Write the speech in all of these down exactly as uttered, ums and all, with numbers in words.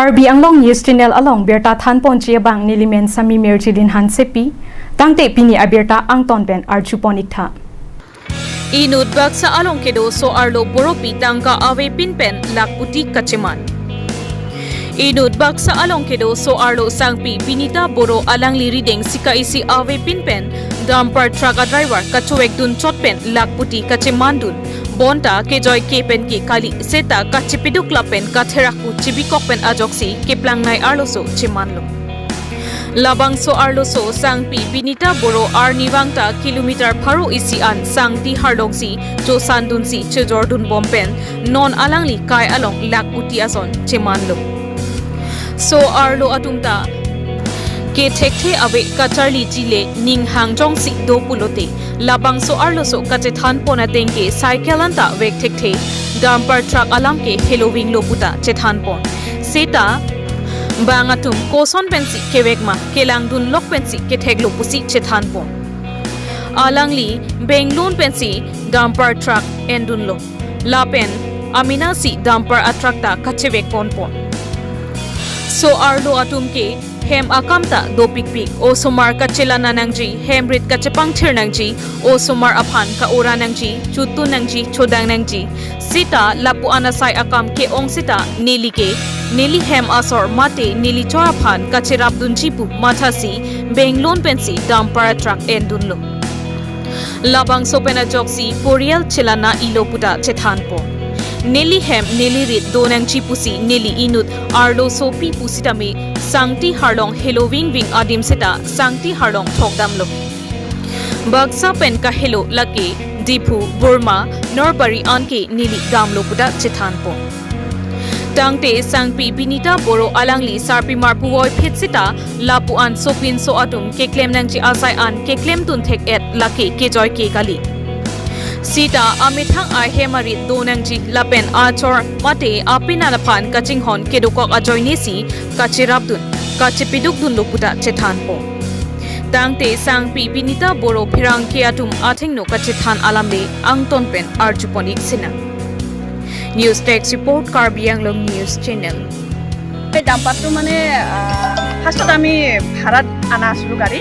Karbi Anglong News Channel along birta thanponji abang nelimen Sami Merjilin Hansepi, tangte pini abirta angton pen arjupon iktha. Inut Baksa along kedo so-arlo Boropi tangka avepin pen lakhputi kacheman. Inut Baksa along kedo so-arlo Sangpi Binita Boro alangli rideng sika isi avepin pen dumper truck a-driver kachovekdun chot pen lakhputi kachemandun. Bonta kejoike pen ke kali seta kachepeduk lapen katherak pu chibikok pen ajoksi keplangnei arloso chemanlo. Labangso arloso Sangpi Binita Boro arnivang ta kilometer pharo isi an sangti harlongsi chosandunsi chejordunbom pen non alangli kai along lakhputi ason chemanlo. So-arlo atum ta kethekthe ave kacharliji le ning hangjongsi do pulote, labangso arloso kachethanpon ateng ke cycle anta vekthekthe, dumper truck alam ke helovinglo puta chethanpon. Seta bang atum koson pensi kevek ma, kelangdunlok pensi ketheklo pusi chethanpon. Alangli beng loan pensi dumper truck endunlo. Lapen aminasi dumper a-truck ta kachevekponpon. So-arlo atum ke hem akam ta dopikpik, osomar kachelang nangji, hem rit kachepangthir nangji, osomar aphan ka-ora nangji, chotun nangji, chodang nangji. Seta lapu-an asai akam ke-ong seta neli ke, neli hem asor mate neli chor aphan kacherapdunji pu mathasi beng loan pensi dumper a-truck endunlo. Labangso pen ajoksi porial chelang nang-ilo puta chethanpon. Neli hem neli rit do nangji pusi neli inut arlo sopi pusitame sangti harlong helovingving adim seta sangti harlong thokdamlo. Baksa pen kahelo lake Diphu, Burma, Norbari anke neli damlo puta chethanpon. Tangte Sangpi Binita Boro alangli sarpimar puvoiphit seta lapu-an sopinso atum keklem nangji asai an keklemdun thek-et lake kejoike kali. Seta amethang ahem arit do nangji lapen achor mate apenan aphan kachinghon kedokok ajoinesi kacherapdun, kachepedukdunlo puta chethanpon. Tangte Sangpi Binita Boro pherangke atum athengno kachethan alam le angton pen arjupon ik sinang. News Desk Report, Karbi Anglong News Channel. এই ডাম্পাৰটো মানে, আহ, ফাৰ্ষ্টত আমি ভাড়াত অনা আছিলোঁ গাড়ী।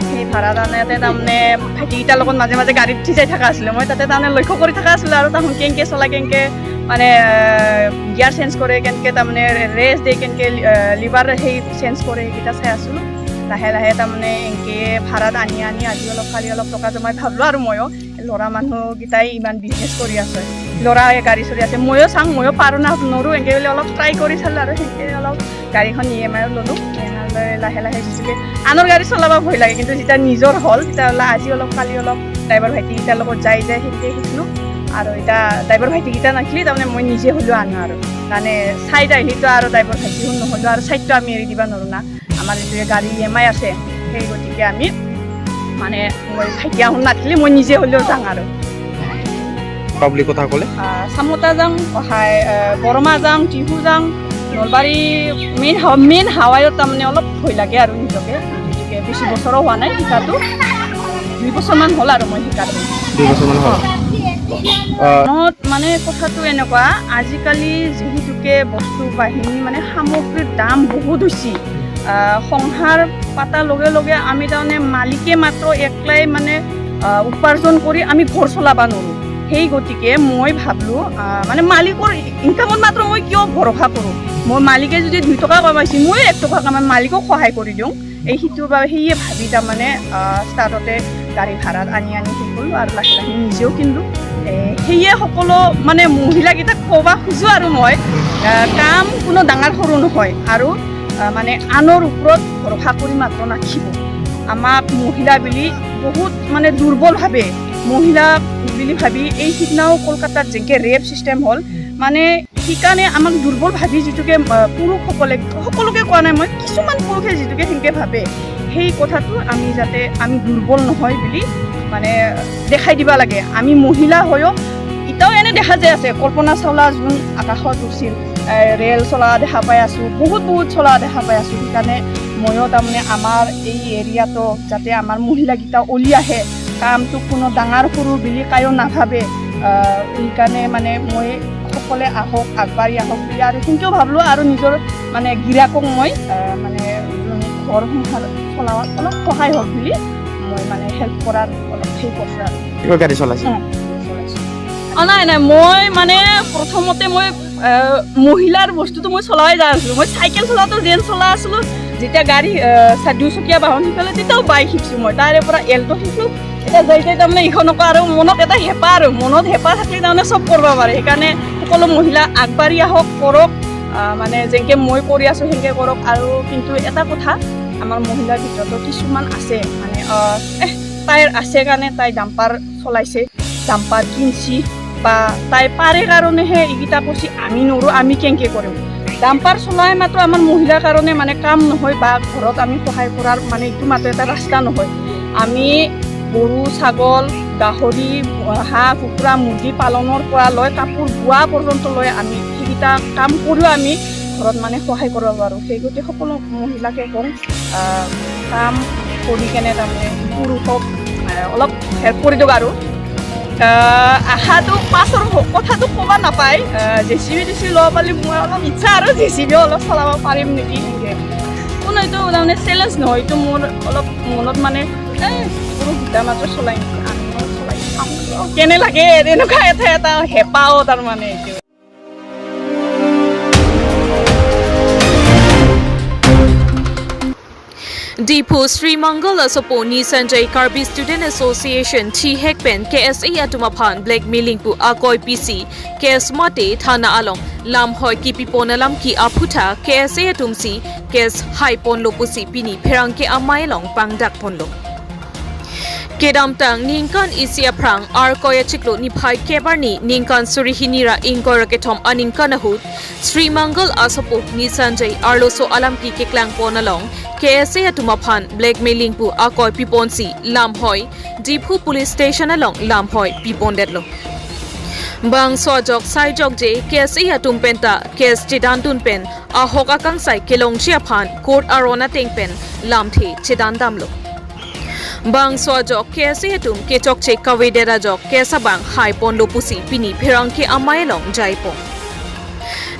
সেই ভাড়াত আনোতে তাৰমানে ভাইটিকেইটাৰ লগত মাজে মাজে গাড়ীত উঠি যাই থকা আছিলোঁ। মই তাতে তাৰমানে লক্ষ্য কৰি থকা আছিলোঁ আৰু তাহোন কেনেকে চলাই, কেনেকে মানে, আহ, গিয়াৰ চেঞ্জ কৰে, কেনেকে তাৰমানে ৰেচ দিয়ে, কেনেকে, আহ, লিভাৰ সেই চেঞ্জ কৰে, সেইকেইটা চাই আছিলোঁ। লাহে লাহে তাৰমানে এনেকে ভাড়াত আনি আনি আজি অলপ, কালি অলপ টকা জমাই ভাবলো আৰু ময়ো। ল'ৰা মানুহকেইটাই ইমান বিজনেছ কৰি আছে, ল'ৰাই গাড়ী চলি আছে, ময়ো চাওঁ, ময়ো পাৰোঁ না নোৱাৰোঁ, এনেকৈ বুলি অলপ ট্ৰাই কৰি চালোঁ আৰু সেনেকৈ অলপ গাড়ীখন ই এম আইত ল'লোঁ। ই এম আইত লৈ লাহে লাহে যিটোকে আনৰ গাড়ী চলাব ভয় লাগে, কিন্তু যেতিয়া নিজৰ হ'ল তেতিয়াহ'লে আজি অলপ কালি অলপ ড্ৰাইভাৰ ভাইটিকেইটাৰ লগত যাই যাই সেনেকৈ শিকিলোঁ। আৰু এতিয়া ড্ৰাইভাৰ ভাইটিকেইটা নাছিলে, তাৰমানে মই নিজে হ'লেও আনো আৰু মানে চাইড আহিলেতো আৰু ড্ৰাইভাৰ ভাইটিখন নহ'লেও আৰু চাইডটো আমি এৰি দিব নোৱাৰোঁ না। আমাৰ যিটো গাড়ী ই এম আই আছে, সেই গতিকে আমি মানে মই ভাইটি আহোন নাথাকিলে মই নিজে হ'লেও যাওঁ আৰু। পাব্লিক কথা ক'লে? আহ, চামতা যাওঁ, অহাই, আহ, বৰমা যাওঁ, টিহু যাওঁ, নলবাৰী মেইন হাৱ-, মেইন হাৱাইত তাৰমানে অলপ ভয় লাগে আৰু নিজকে। গতিকে বেছি বছৰো হোৱা নাই শিকাটো, দুই বছৰমান হ'ল আৰু মই শিকাটো। দুই বছৰমান হ'ল। আহ, মনত মানে কথাটো এনেকুৱা, আজিকালি যিহেতুকে বস্তু বাহিনী মানে সামগ্ৰীৰ দাম বহুত হৈছে, আহ, সংসাৰ পাতাৰ লগে লগে আমি তাৰমানে মালিকে মাত্ৰ একলাই মানে, আহ, উপাৰ্জন কৰি আমি ঘৰ চলাব নোৱাৰোঁ। সেই গতিকে মই ভাবলোঁ, আহ, মানে মালিকৰ ইনকামত মাত্ৰ মই কিয় ভৰসা কৰোঁ? মই মালিকে যদি দুই টকা কমাইছে, ময়ো এক টকা কমাই মালিকক সহায় কৰি দিওঁ। এই সিটোৰ বাবে সেয়ে ভাবি তাৰমানে, আহ, ষ্টাৰ্টতে গাড়ী ভাড়াত আনি আনি সেই কৰিলোঁ আৰু লাহে লাহে নিজেও কিনিলোঁ। এ, সেয়ে সকলো মানে মহিলাকেইটাক ক'ব খোজোঁ আৰু মই, আহ, কাম কোনো ডাঙৰ সৰু নহয় আৰু, আহ, মানে আনৰ ওপৰত ভৰসা কৰি মাত্ৰ নাথাকিব। আমাক মহিলা বুলি বহুত মানে দুৰ্বল ভাবে, মহিলা বুলি ভাবি এই সিদিনাও কলকাতাত যেনেকে ৰেপ চিষ্টেম হ'ল, মানে সেইকাৰণে আমাক দুৰ্বল ভাবি যিটোকে, আহ, পুৰুষসকলে, সকলোকে কোৱা নাই মই, কিছুমান পুৰুষে যিটোকে সেনেকে ভাবে, সেই কথাটো আমি যাতে আমি দুৰ্বল নহয় বুলি মানে দেখাই দিব লাগে। আমি মহিলা হৈও এতিয়াও এনে দেখা যাই আছে, কল্পনা চাওলা যোন আকাশত উঠিছিল, এ, ৰেল চলা দেখা পাই আছোঁ, বহুত বহুত চলা দেখা পাই আছোঁ। সেইকাৰণে ময়ো তাৰমানে আমাৰ এই এৰিয়াটো যাতে আমাৰ মহিলাকেইটা ওলি আহে, কামটো কোনো ডাঙৰ সৰু বুলি কায়ো নাভাবে। আহ, সেইকাৰণে মানে মই সকলে আহক, আগবাঢ়ি আহক বুলি আৰু কিন্তু ভাবিলো আৰু নিজৰ মানে গিৰাকক মই, আহ, মানে, উম, ঘৰ সংসাৰ চলাৱাত অলপ সহায় হওক বুলি মই মানে হেল্প কৰাৰ অলপ সেই কৰিছো আৰু। কিহৰ গাড়ী চলাইছে? উম, চলাইছো। অ, নাই, নাই, মই মানে প্ৰথমতে মই, আহ, মহিলাৰ বস্তুটো মই চলাই যাই আছিলো। মই চাইকেল চলাতো যেন চলাই আছিলো, যেতিয়া গাড়ী, আহ, চা-, দুচকীয়া বাহন শিকালে, তেতিয়াও বাইক শিকছো মই। তাৰে পৰা এল্ট' শিকছো। এতিয়া যাই যাই তাৰমানে ইখনকো আৰু মনত এটা হেঁপাহ আৰু, মনত হেঁপাহ থাকিলে তাৰমানে চব কৰিব পাৰে। সেইকাৰণে সকলো মহিলা আগবাঢ়ি আহক, কৰক। আহ, মানে যেনেকে মই কৰি আছো, সেনেকে কৰক। আৰু কিন্তু এটা কথা, আমাৰ মহিলাৰ ভিতৰতো কিছুমান আছে, মানে, আহ, এহ, তাইৰ আছে কাৰণে তাই ডাম্পাৰ চলাইছে, ডাম্পাৰ কিনছি, বা তাই পাৰে কাৰণেহে এইকেইটা কৰিছে, আমি নৰো, আমি কেনেকে কৰিম? ডাম্পাৰ চলাই মাত্ৰ আমাৰ মহিলাৰ কাৰণে মানে কাম নহয়, বা ঘৰত আমি সহায় কৰাৰ মানে এইটো মাত্ৰ এটা ৰাস্তা নহয়। আমি গৰু, ছাগল, গাহৰি, হাঁহ, কুকুৰা, মুৰ্গী পালনৰ পৰা লৈ কাপোৰ বোৱা পৰ্যন্ত লৈ আমি সেইকেইটা কাম কৰিও আমি ঘৰত মানে সহায় কৰিব পাৰোঁ। সেই গতিকে সকলো মহিলাকে কওঁ, আহ, কাম কৰি কেনে তাৰমানে পুৰুষক, আহ, অলপ হেল্প কৰি দিয়ক আৰু। আহ, আশাটো পাছৰ হ-, কথাটো ক'ব নাপায়। আহ, জে চি বি টি চি ল'ব পালে মই অলপ ইচ্ছা আৰু জে চি বি অলপ চলাব পাৰিম নেকি সেনেকে। কোনো এইটো তাৰমানে চেলেঞ্জ নহয়, এইটো মোৰ অলপ মনত মানে, এই, পুৰুষকেইটা মাত্ৰ চলাই নেকি, আমি অলপ চলাই চাওঁ, কেনে লাগে, এনেকুৱা এটা, এটা হেঁপাহো তাৰমানে এইটো। Diphu Sri Mangal asopo Nisanjay Karbi Student Association thihek pen K S A atum aphan blackmailing pu akoi pisi case mate thana along lamhoi kipipon alam ke-aphuthak K S A atum si case haiponlo pusi pini pherangke amei along pangdakponlo. Kedamtang ningkan isi aphrang Arkoi achiklo niphai kep arni ningkan suri hini ra ingkoi ra kethom aningkan ahut Sri Mangal asopo Nisanjay arloso alam ke keklangpon along K S A atum aphan blackmailing pu akoi piponsi lamhoi Diphu Police Station along lamhoi pipondetlo. Bangso ajok saijokje K S A atum penta case chedandun pen ahok akangsai kelongji aphan court aron ateng pen lamthe chedandamlo. Bangso ajok K S A atum kechokche kavedet ajok case abang haiponlo pusi pini pherangke amei along jaipon.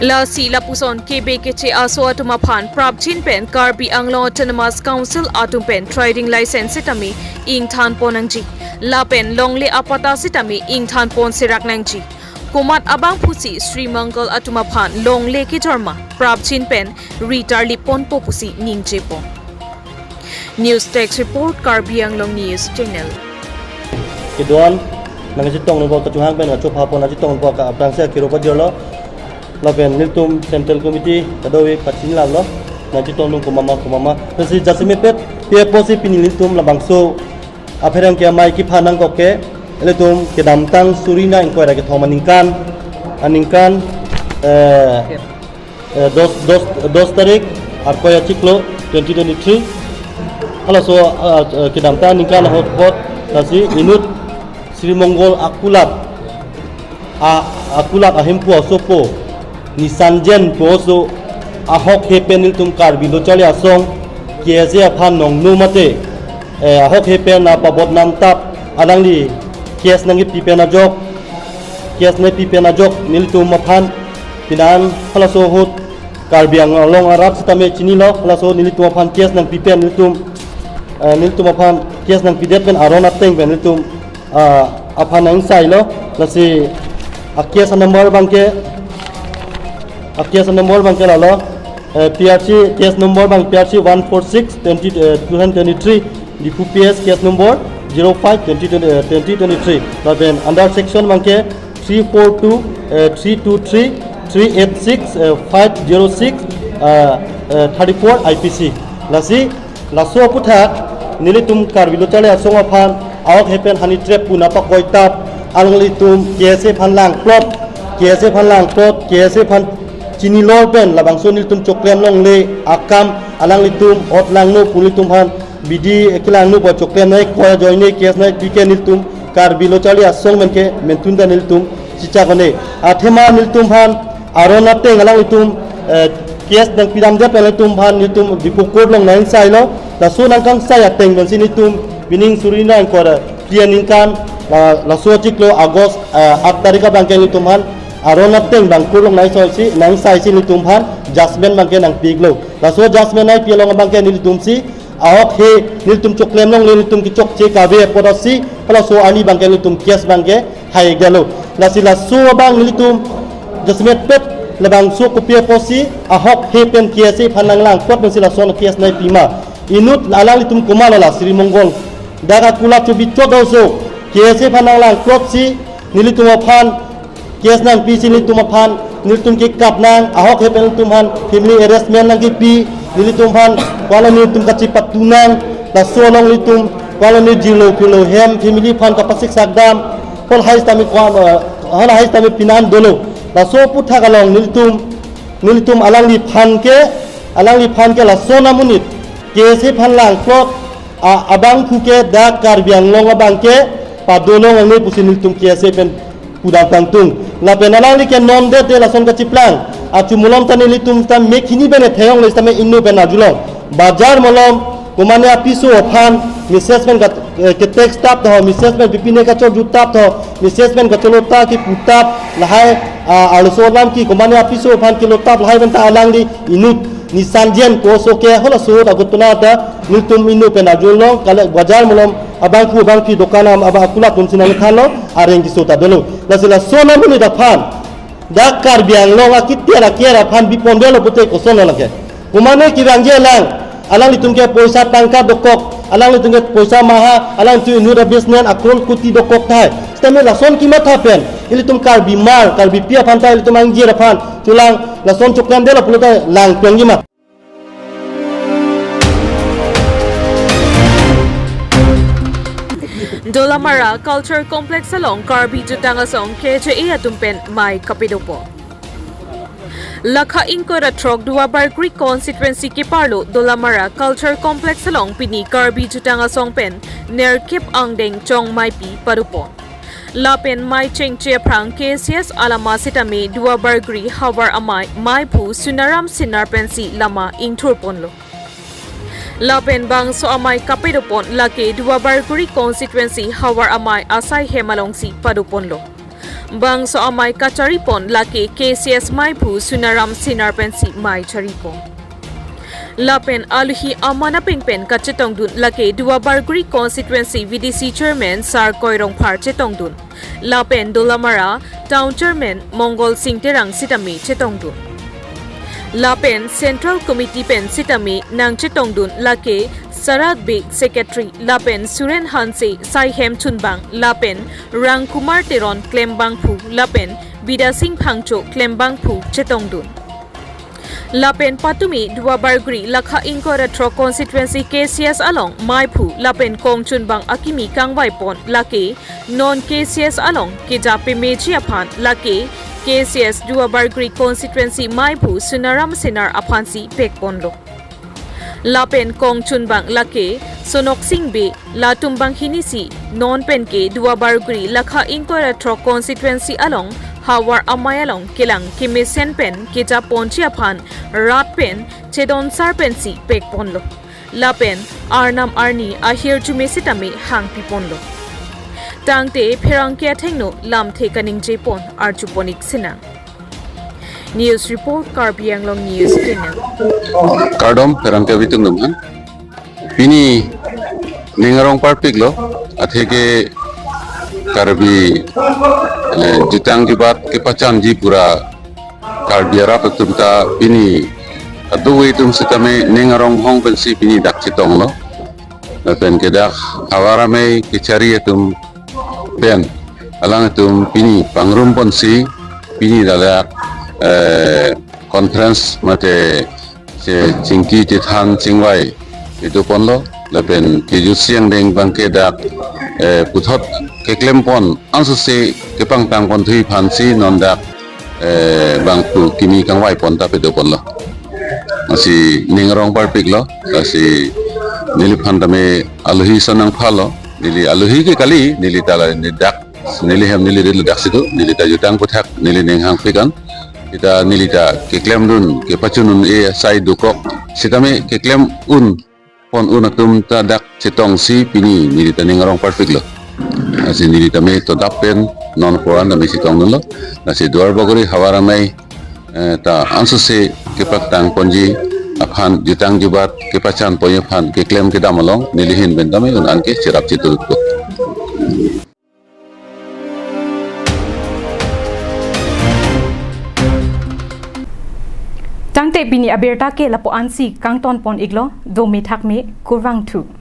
Lasi lapuson kebe keche aso atum aphan prapjin pen Karbi Anglong Autonomous Council atum pen trading license sitame ingthanpon nangji, lapen longle apatta sitame ingthanpon serak nangji. Komat abangphusi Sri Mangal atum aphan longle kejorma prapjin pen ritar liponpo pusi ningjepon. News Desk Report, Karbi Anglong News Channel. Kedo-an nangchetonglo ba kachunghang pen kachophapon nangchetonglo ba ka aphrangsi akiro pajirlo. Lapen nelitum Central Committee kadokave pachinilo, nangchetonglo komatma komatma. Lasi jasemet pet pi apotsi pini nelitum labangso apherangke amei kephan nangkok ke, nelitum kedamtang suri hini ra ingkoi ra kethom aningkan, aningkan, eh, eh, dos, dos, dos tarik, Arkoi achiklo twenty twenty-three. Halaso, ah, eh, kedamtang aningkan ahut pot lasi inut Sri Mangal akulap, a, akulap ahemphu asopo Nisanjay pu aso ahokhe pen nelitum Karbi Lo Charli Asong K S A aphan nongno mate, eh, ahokhe pen apabot namtap alangli case nangkepi pen ajok, case nangkepi pen ajok nelitum aphan pinan halaso ahut Karbi Anglong arat sitame chinilo, halaso nelitum aphan case nangpi pen nelitum, eh, nelitum aphan case nangpidet pen aron ateng pen nelitum, ah, aphan nangsailo. Lasi a case number abangke, a case number abangke lalo, eh, P R C case number abang P R C one four six twenty, eh, two thousand twenty-three, Diphu P S case number zero five twenty twenty, eh, twenty twenty-three. Lapen under section abangke three four two, eh, three two three, three eight six, eh, five zero six, eh, eh, thirty-four I P C. Lasi, laso aphuthak, nelitum Karbi Lo Charli Asong aphan, ahokhe pen honey trap pu nangpakoitap, alanglitum K S A aphan langplot, K S A aphan langplot, K S A aphan chinilo pen, labangso nelitum choklem longle akam, alanglitum ot langno pu nelitum aphan, bidi kelang nu ba choklem nangkoi ajoine case nangpi ke nelitum Karbi Lo Charli Asong men ke mentun ta nelitum chichak one. Athema nelitum aphan aron ateng alanglitum, eh, case nangpidamdet pen nelitum aphan nelitum Diphu court along nangsailo. Laso nangkangsai ateng pensi nelitum pining suri hini ra ingkoi ra phli aningkan, la, laso achiklo August, eh, aat tarik abangke nelitum aphan aron ateng bang kurlong nai soi si, nang sai si nelitum aphan judgment abangke nangpiklo. Laso judgment nangpi along abangke nelitum si, ahok he nelitum choklem longle, nelitum kechokche kave apot si, halaso arni abangke nelitum case abangke hai galo. Lasi laso abang nelitum judgment pet, labangso kopi apotsi, ahok he pen K S A aphan nanglang apot pensi lason case nangpi ma. Inut alanglitum komat lo la Sri Mongol. Dak akulat chobi chot also, K S A aphan nanglang apotsi, nelitum aphan case nangpi si nelitum aphan, nelitum kekap nang, ahok he pen nelitum aphan family arrangement nangkipi, nelitum aphan, kuala nelitum kachipatu nang, laso along nelitum, kuala ne jirlo phirlo hem, family aphan kapasik sakdam, hol hai sitame kua, eh, hol hai sitame pinan dolo. Laso aphuthak along nelitum, nelitum alangliphan ke, alangliphan ke lason amonit, K S A aphan lang apot, a, abangphu ke dak Karbi Anglong abangke, padolong angne pusi nelitum K S A pen pudam tangtung. Lapen alangli ke non det te lason kachiplang. Achu malom ta nelitum ta mek hini pen ethek longle sitame inut pen arjulong. Bajar malom, komane apiso aphan, message pen kat-, eh, ke text tap tho, message pen pipine kachorju tap tho, message pen kacholo ta kipu tap, lahai, ah, arloso alam ke komane apiso aphan kelo tap, lahai pen ta alangli inut nisanjen koso ke halaso ahut agot tuna ta nelitum inut pen arjulong, kale bajar malom abangphu abangphi dokan am aba akulat atum si nangthanlo, areng keso ta dolo. Lasi lason amonit aphan, dak Karbi Anglong akitiar akiar aphan bipon belo pute koson lo lake. Komane kevangji alang, alanglitum ke poisa tangka dokok, alanglitum ke poisa maha, alanglitum inut a-business a-crore koti dokok tahai. Sitame lason kematha pen, ilitum Karbi mar, Karbipi aphan ta ilitum angjir aphan, chulang lason choklemdetlo pulote lang pengji ma. Dolamara Culture Complex along Karbi Jutang Asong K J A atum pen mei kapedopo. Lakha ingkoi ra throk Duarbagori constituency keparlo Dolamara Culture Complex along pini Karbi Jutang Asong pen nerkep angdeng chongmeipi padopo. Lapen mei chengche aphrang K C S alama sitame Duarbagori havar amei meiphu Sunaram Singnar pensi lama ingthurponlo. Lapen bangso amei kapedopon lake Duarbagori constituency havar amei asai hem alongsi padoponlo. Bangso amei kacharipon lake K C S meiphu Sunaram Singnar pensi mei charipon. Lapen alohi aman apeng pen kachetongdun lake Duarbagori constituency V D C chairman Sarkoi Rongphar chetongdun. Lapen Dolamara Town Chairman Mongol Sing Terang sitame chetongdun. Lapen Central Committee pen sitame nangchetongdun lake Sarat Bey Secretary, lapen Suren Hanse saihem chunbang, lapen Rangkumar Teron klembangphu, lapen Bidya Sing Phangcho klembangphu chetongdun. Lapen patumi Duarbagori lakha ingkoi ra throk constituency K C S along meiphu lapen kongchunbang akimi kangvaipon lake non K C S along keja pemeji aphan lake K C S Duarbagori constituency meiphu Sunaram Singnar aphansi pekponlo. Lapen kongchunbang lake Sonok Sing Bey, latum banghinisi non penke Duarbagori lakha ingkoi ra throk constituency along havar amei along kelang kemesen pen kejaponji aphan rat pen chedonsar pensi pekponlo. Lapen arnam arni ahirjume sitame hangpiponlo. Tangte pherangke athengno lamthe kaningjepon arjupon-ik sinang. News report, Karbi Anglong News Channel. Kardom pherangke abitung dum han. Pini ning arong parpiklo, atheke Karbi, eh, jutang jubat kepachanji pura Karbi arat atum ta pini adu atum sitame ning arong hong pensi pini dak chetonglo. Lapen ke dak havar amei kechari atum pen alangtum pini pangrumponsi pini ladak, eh, conference mate che chingki chethan chingvai itum ponlo, lapen kejutsi angdeng abangke dak, eh, puthot keklempon ansose kepangtangponthui aphansi non dak, eh, bangphu kimi kangvaipon ta padoponlo. Lasi ning arong parpiklo, lasi neliphan tame alohi son nangphalo, neli alohi ke kali, neli ta la neli dak, neli hem neli ri ladak si do, neli ta jutang aputhak neli ning hangpik an. Sita neli ta keklemdun, kepachundun-e asai dokok sitame keklem un pon un atum ta dak chetongsi pini neli ta ning arong parpiklo. Lasi neli tame to dap pen non poran tame chetongdunlo. Lasi Duarbagori havar amei, eh, ta ansose kepaktang ponji aphan jutang jubat kepachan ponji aphan keklem kedam along neli ahin pen tame un-an ke cherap chetudutpo. Tangte pini abirta ke lapu-ansi kangton pon iklo, dome thakme, kurvangthu.